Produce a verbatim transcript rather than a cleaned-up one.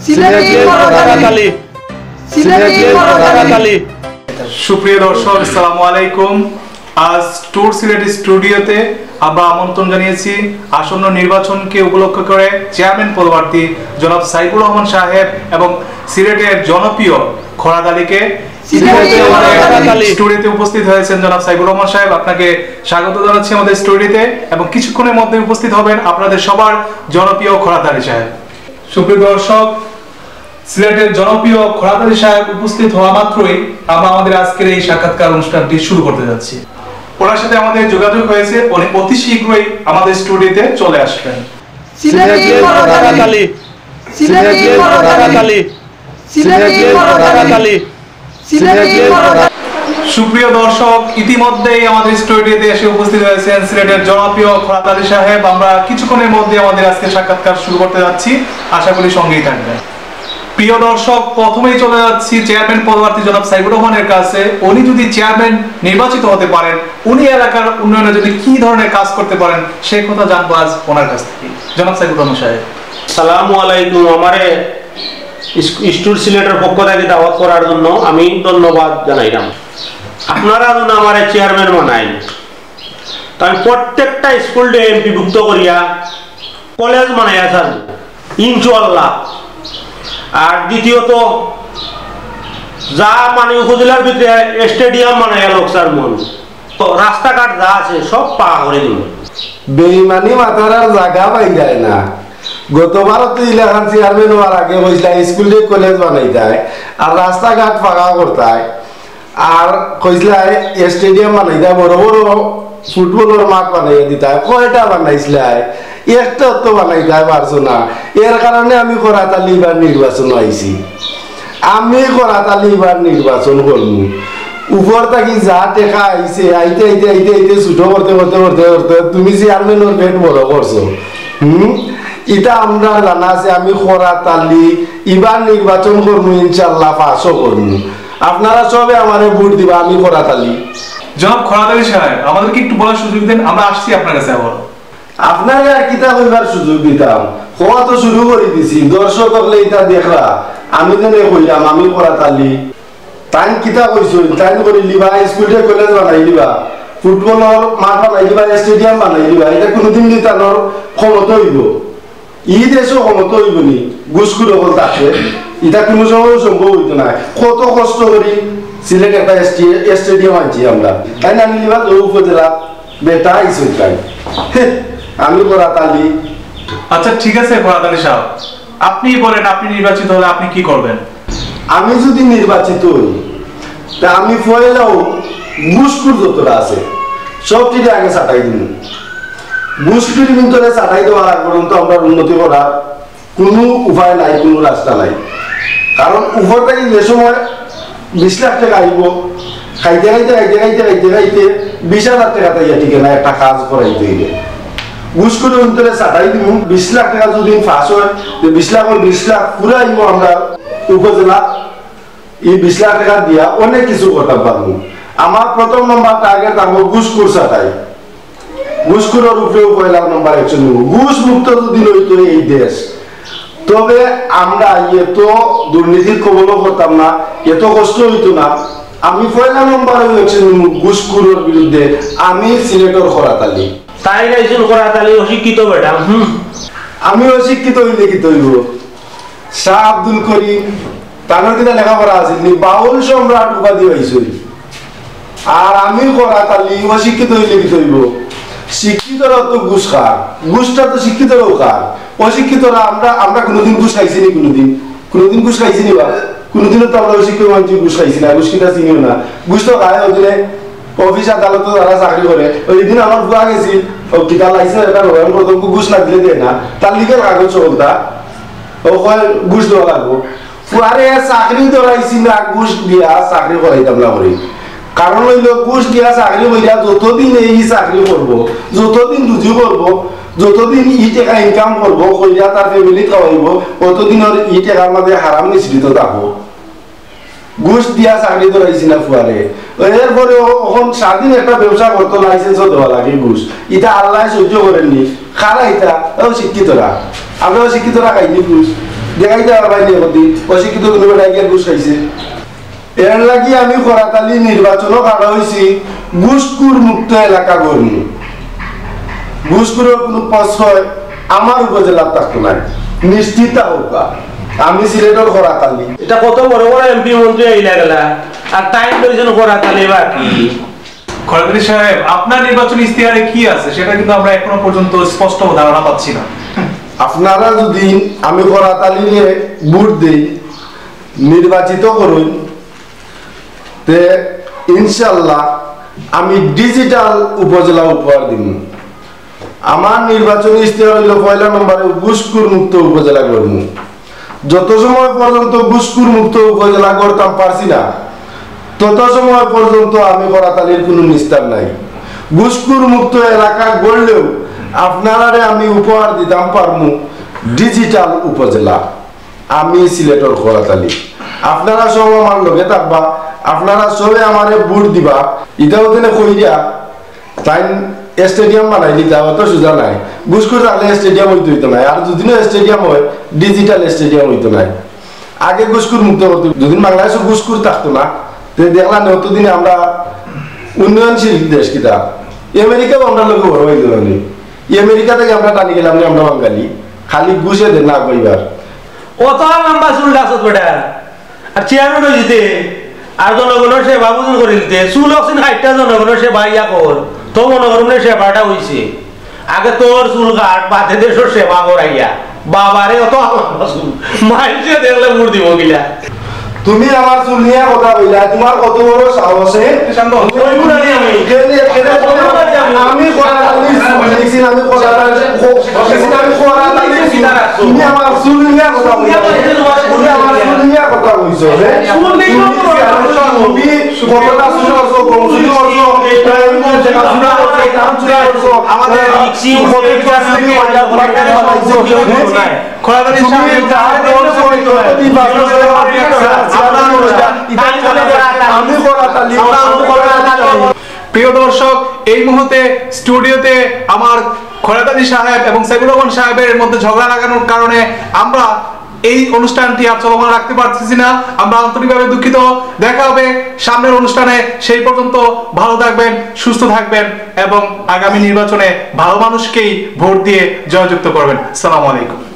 সিলেটি করাতালি। সিলেটি করাতালি। সুপ্রিয় দর্শক, আসসালামু আলাইকুম। আজ ট্যুর সিলেট স্টুডিওতে আমরা আমন্ত্রণ জানিয়েছি আসন্ন নির্বাচনকে উপলক্ষ করে চেয়ারম্যান পদপ্রার্থী জনাব সাইফুর রহমান সাহেব এবং সিলেটের জনপ্রিয় খরাত আলীকে। সিলেটি করাতালি। স্টুডিওতে উপস্থিত হয়েছেন জনাব সাইফুর রহমান সাহেব, আপনাকে স্বাগত জানাচ্ছি আমাদের স্টুডিওতে। এবং কিছুক্ষণের মধ্যে উপস্থিত হবেন আপনাদের সবার জনপ্রিয় খরাত আলী সাহেব। সুপ্রিয় দর্শক, সিলেটের জনপ্রিয় খরাত আলী সাহেব উপস্থিত হওয়া মাত্রই আমরা আমাদের আজকের এই সাক্ষাৎকার অনুষ্ঠানটি শুরু করতে যাচ্ছি। ওনার সাথে আমাদের যোগাযোগ হয়েছে, উনি অতি শীঘ্রই আমাদের স্টুডিওতে চলে আসবেন। সিলেটি করাতালি। সিলেটি করাতালি। সিলেটি করাতালি। সিলেটি করাতালি। সুপ্রিয় দর্শক, ইতিমধ্যেই আমাদের স্টুডিওতে এসে উপস্থিত হয়েছেন সিলেটের জনপ্রিয় খরাত আলী সাহেব। আমরা কিছুক্ষণের মধ্যে আমাদের আজকে সাক্ষাৎকার শুরু করতে যাচ্ছি, আশা করি সঙ্গেই থাকবেন। প্রিয় দর্শক, প্রথমেই চলে যাচ্ছি চেয়ারম্যান পদপ্রার্থী জনাব সাইফুর রহমানের কাছে। উনি যদি চেয়ারম্যান নির্বাচিত হতে পারেন, উনি এলাকার উন্নয়নের জন্য কি ধরনের কাজ করতে পারেন, সে কথা জানবো আজ ওনার কাছ থেকে। জনাব সাইফুর রহমান সাহেব। সালামু আলাইকুম। আমারে ইস- ইস্টুর সিলেটের পক্ষ থেকে দাওয়াত করার জন্য আমি ধন্যবাদ জানাইলাম। আপনারা যেন আমারে চেয়ারম্যান বানাইন, তো আমি প্রত্যেকটা স্কুল ডে এমপিভুক্ত করিয়া কলেজ বানাইয়া ছাড়ব ইনশাআল্লাহ। আর দ্বিতীয়ত, যা মানে উপজেলার ভিতরে স্টেডিয়াম বানাইয়া লোক স্যার মন, তো রাস্তাঘাট যা আছে সব পাকা করে দিব। বেইমানি মাতার আর জাগা পাই যায় না। গতবারও তো ইলাখান চেয়ারম্যান হওয়ার আগে কইছিলা স্কুল ডে কলেজ বানাইতায় আর রাস্তাঘাট পাকা করতায়, আর কইছিলা স্টেডিয়াম বানাইতায়, বড় বড় ফুটবলর মাঠ বানাইয়া দিতায়। কয়টা বানাইছিলায়? একটা তো বানাইতায় পারছো না। এর কারণে আমি খরাত আলী এবার নির্বাচন আইছি। আমি খরাত আলী এবার নির্বাচন করমু। উপর থাকি যা টেকা আইছে, আইতে আইতে আইতে আইতে ছোট করতে করতে করতে করতে তুমি চেয়ারম্যানর পেট বড় করছো। হুম, এটা আমরা জানা আছে। আমি খরাত আলী এবার নির্বাচন করমু, ইনশাআল্লাহ পাসও করমু। আপনারা সবে আমারে ভোট দিবা, আমি খরাত আলী। জনাব খরাত আলী সাহেব, আমাদেরকে একটু বলার সুযোগ দেন, আমরা আসছি আপনার কাছে আবার। আপনারে আর কিতা কইবার সুযোগ দিতাম? কওয়া তো শুরু করি দিছি, দর্শক হকলে ইটা দেখরা। আমি যেনে কইলাম আমি খরাত আলী, তাইন কিতা কইছইন? তাইন করি লিবা, স্কুল ডে কলেজ বানাই লিবা, ফুটবলর মাঠ বানাই লিবা, স্টেডিয়াম বানাই লিবা। ইটা কুনুদিন নি তানর ক্ষমতা অইবো? ই দেশো ক্ষমতা অইবো নি? ঘুষখুর হকল থাকতে ইটা কুনু সময় সম্ভব অইতো নায়। কত কষ্ট করি সিলেট একটা স্টে-, স্টেডিয়াম আনছি আমরা, তাইন আনি লিবা তো উপজেলা বেটা আইছইন তাইন। হে, আমি খরাত আলী। আচ্ছা, ঠিক আছে খরাত আলী সাহেব, আপনি বলেন, আপনি নির্বাচিত হলে আপনি কি করবেন? আমি যদি নির্বাচিত হই, তা আমি পয়লাও ঘুষখুর যতটা আছে সবটিরে আগে ছাটাই দিমু। ঘুষখুরির ভিতরে ছাটাই দেওয়া আগ পর্যন্ত আমরা উন্নতি করার কোনো উপায় নাই, কোনো রাস্তা নাই। কারণ উপর থাকি যে সময় বিশ লাখ টেকা আইবো, খাইতে খাইতে খাইতে খাইতে খাইতে খাইতে বিশ হাজার টেকা তাইয়া টিকে না একটা কাজ করাইতে অইলে। ঘুষখুরর ভিতরে ছাটাই দিমু, বিশ লাখ টেকা যদি পাস হয়, তো বিশ লাখর বিশ লাখ পুরা আইবো আমরা উপজেলা। এই বিশ লাখ টেকা দিয়া অনেক কিছু করতাম পারমু। আমার প্রথম নম্বর টার্গেট থাকবো ঘুষখুর ছাটাই। ঘুষখুরর উপরেও পয়লা নম্বর অ্যাকশন নিমু। ঘুষ মুক্ত যদি অইতো এই দেশ, তবে আমরা এত দুর্নীতির কবলও পড়তাম না, এত কষ্ট অইতো না। আমি পয়লা নম্বরে অ্যাকশন নিমু ঘুষখুরর বিরুদ্ধে। আমি সিলেটর খরাত আলী। তাইন আইছইন খরাত আলী, অশিক্ষিত বেটা। হুম। আমি অশিক্ষিত অইলে কিতা অইবো? শাহ আব্দুল করিম, তানর কিতা লেখাপড়া আছিল নি? বাউল সম্রাট উপাধি পাইছইন। আর আমি খরাত আলী, অশিক্ষিত অইলে কিতা অইবো? শিক্ষিতরা তো ঘুষ খার, ঘুষটা তো শিক্ষিতরাও খার। অশিক্ষিতরা আমরা, আমরা কুনুদিন ঘুষ খাইছি নি? কুনুদিন, কুনুদিন ঘুষ খাইছি নি বা? কুনুদিনও তো আমরা অশিক্ষিত মানষি ঘুষ খাইছি না, ঘুষ কিতা চিনিও না। ঘুষ তো খায় ওদিনে অফিস আদালতো যারা চাকরি করে। ওই দিন আমার ফুয়া গেছিল, ও কিতা লাইসেন্স একটা নবায়ন করতো, ঘুষ না দিলে দেয় না, তার লিগেল কাগজ হকলতা। ও কয় ঘুষ দেওয়া লাগবো। ফুয়ারে চাকরি ধরাইছি না, ঘুষ দিয়া চাকরি করাইতাম না করি। কারণ অইলো ঘুষ দিয়া চাকরি করিয়া যতদিন এই চাকরি করবো, যতদিন রুজি করবো, যতদিন ই টেকা ইনকাম করবো, করিয়া তার ফ্যামিলি খাওয়াইবো, অতদিন ওর ই টেকার মাঝে হারাম মিশ্রিত থাকবো। ঘুষ দিয়া চাকরি ধরাইছি না ফুয়ারে। এরপরে ও-, অখন স্বাধীন একটা ব্যবসা করতো, লাইসেন্সও দেওয়া লাগে ঘুষ। ইটা আল্লায় সহ্য করেননি। খারা ইটা, ও শিক্ষিতরা। আমরাও শিক্ষিতরা খাইনি ঘুষ। দেখাইতে পারবায় নি কদি অশিক্ষিত কোনো বেটায় গিয়া ঘুষ খাইছে? এর লাগি আমি খরাতলি নির্বাচনো খাড়া অইছি, ঘুষখুর মুক্ত এলাকা গড়মু। ঘুষখুরর কোনো প্রশ্রয় আমার উপজেলাত থাকতো নায়, নিশ্চিত থাকউক্কা। আমি সিলেটর খরাতলি। ইটা কত বড় বড় এমপি মন্ত্রী আইলা গেলা, আর তাইন লইছইন খরাতলি বাকি। খরাতলি সাহেব, আপনার নির্বাচনী ইশতেহারে কি আছে সেটা কিন্তু আমরা এখনো পর্যন্ত স্পষ্ট ধারণা পাচ্ছি না। আপনারা যদি আমি খরাতলিরে ভোট দেই, নির্বাচিত করইন, তে ইনশাআল্লাহ আমি ডিজিটাল উপজেলা উপহার দিমু। আমার নির্বাচনী ইশতেহার অইলো পয়লা নম্বরে ঘুষখুর মুক্ত উপজেলা গড়মু। যত সময় পর্যন্ত ঘুষখুর মুক্ত উপজেলা গড়তাম পারছি না, তত সময় পর্যন্ত আমি খরাতলির কোনো নিস্তার নাই। ঘুষখুর মুক্ত এলাকা গড়লেও আপনারারে আমি উপহার দিতাম পারমু ডিজিটাল উপজেলা। আমি সিলেটর খরাতলি, আপনারা সব আমার লগে থাকবা, আপনারা সবে আমারে ভোট দিবা। ইটাও তেনে কইরা তাইন স্টেডিয়াম বানাই দিতা, অত সোজা নায়। ঘুষখুর থাকলে স্টেডিয়াম অইতো অইতো নায়, আর যদিও স্টেডিয়াম অয়, ডিজিটাল স্টেডিয়াম অইতো নায়। আগে ঘুষখুর মুক্ত করতে, যদিন বাংলাদেশো ঘুষখুর থাকতো না, তে দেখলা নে অতদিনে আমরা উন্নয়নশীল দেশ কিতা। আমেরিকাও আমরা লগে বড় অইল না নি। আমেরিকা থাকি আমরা টানি গেলাম নি আমরা বাঙালি, খালি ঘুষে দে না কইবার। অত লম্বা চুল ডাকছত বেটা, আর চেয়ারম্যান অইতে, আর জনগণর সেবা বুঝুন করি দিতে, চুল অক্সিন হাইটটা জনগণর সেবা ইয়া কর, তো মনে করুন না সেবাটা অইছে। আগে তোর চুল কাট, বাদে দেশর সেবা করাইয়া। বাবারে, অত লম্বা চুল, মাইনষে দেখলে ভোট দিব কিলা? তুমি আমার চুল নিয়া কথা কইলা, তোমার কত বড় সাহস, হে? শান্ত হও। তুমি বুঝানি আমি। কেনে, কেনে, আমি কথা বলি, চুল দেখছি, আমি কথা বলি, দেখছি, আমি কথা বলি, তুমি আমার চুল নিয়া কথা কইলা। তুমি আমার চুল নিয়া কথা কইছো, হে? তুমি কি জানো, তুমি কতটা চুল করছো, কম চুল করছো, প্রায় আমি বলছি, কাম চুল করছো, কাম চুল করছো, আমাদের কত চুল করছো, হে? খোলাদানি তুমি সাহেব, যার দল সবাই করে, প্রতি পাঁচ বছরে আমার বিরুদ্ধে আছে, আমি বলে যাই, আমি করাতালি, আমি করাতালি। প্রিয় দর্শক, এই মুহূর্তে স্টুডিওতে আমার খোলাদানি সাহেব এবং সাইফুর রহমান সাহেবের মধ্যে ঝগড়া লাগানোর কারণে আমরা এই অনুষ্ঠানটি আর চলমান রাখতে পারতেছি না। আমরা আন্তরিকভাবে দুঃখিত। দেখা হবে সামনের অনুষ্ঠানে। সেই পর্যন্ত ভালো থাকবেন, সুস্থ থাকবেন এবং আগামী নির্বাচনে ভালো মানুষকেই ভোট দিয়ে জয়যুক্ত করবেন। সালাম আলাইকুম।